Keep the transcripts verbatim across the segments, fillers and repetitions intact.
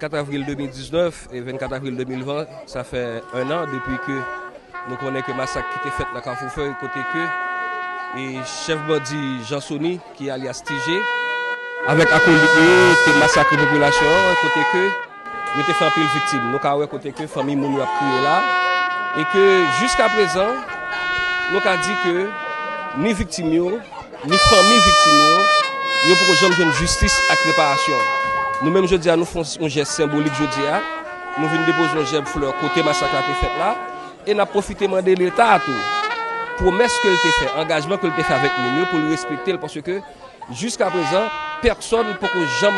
Kat avril de mil diznèf e vennkat avril de mil ven, sa fè en an depi ke nou konnen ke masak ki te fèt nan Kafou Fèy, kote ke e chèf bandi Jan Sony, ki alyas T J, avèk akolit li yo, te masakre popilasyon an, kote ke yo te fè anpil viktim. Nou ka wè kote ke fanmi moun yo ap kriye la, e ke jiska prezan, nou ka di ke ni viktim yo, ni fanmi viktim yo, yo poko janm jwenn jistis ak reparasyon. Nou menm jodi a, nou fè yon jès senbolik jodi a. Nou vin depoze yon jèb flè kote masak la te fèt la. E n ap pwofite mande Leta a tou, pwomès ke l te fè, angajman ke l te fè avèk moun yo, pou l respekte l, paske jiska prezan, pèsòn poko janm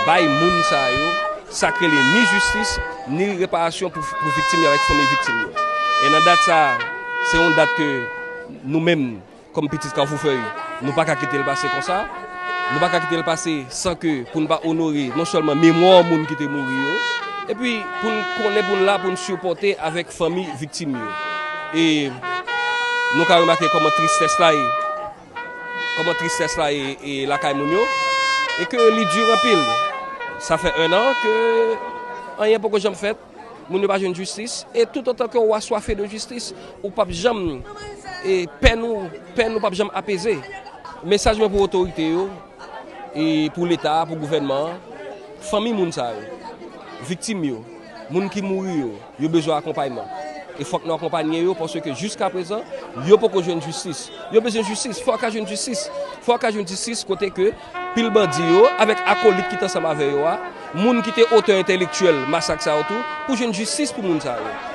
bay moun sa yo sa k rele ni jistis, ni reparasyon pou, pou viktim yo avèk fanmi viktim yo. E nan dat sa, se yon dat ke nou menm, kòm pitit Kafou Fèy, nou pa ka kite l pase konsa. Nou pa ka kite l pase san ke pou n pa onore non sèlman memwa moun ki te mouri yo, epi pou n konnen pou n la pou n sipòte avèk fanmi viktim yo. E nou ka remake kòman tristès la ye, kòman tristès la ye, e lakay moun yo, e ke li di anpil. Sa fè en an ke anyen poko janm fèt. Moun yo pa jwenn jistis, e tout otan ke w aswafe de jistis, ou p ap janm, e pèn ou, pèn ou p ap janm apeze. Mesaj mwen pou otorite yo, e pou Leta a, pou gouvènman an, fanmi moun sa yo, viktim yo, moun ki mouri yo, yo bezwen akonpayman. E fòk nou akonpanye yo, paske jiska prezan, yo poko jwenn jistis. Yo bezwen jistis, fò yo ka jwenn jistis. Fò yo ka jwenn jistis kote ke pil bandi yo, avèk akolit ki t ansanm avè yo a, moun ki te otè entèlektyèl masak sa yo tou, pou jwenn jistis pou moun sa yo.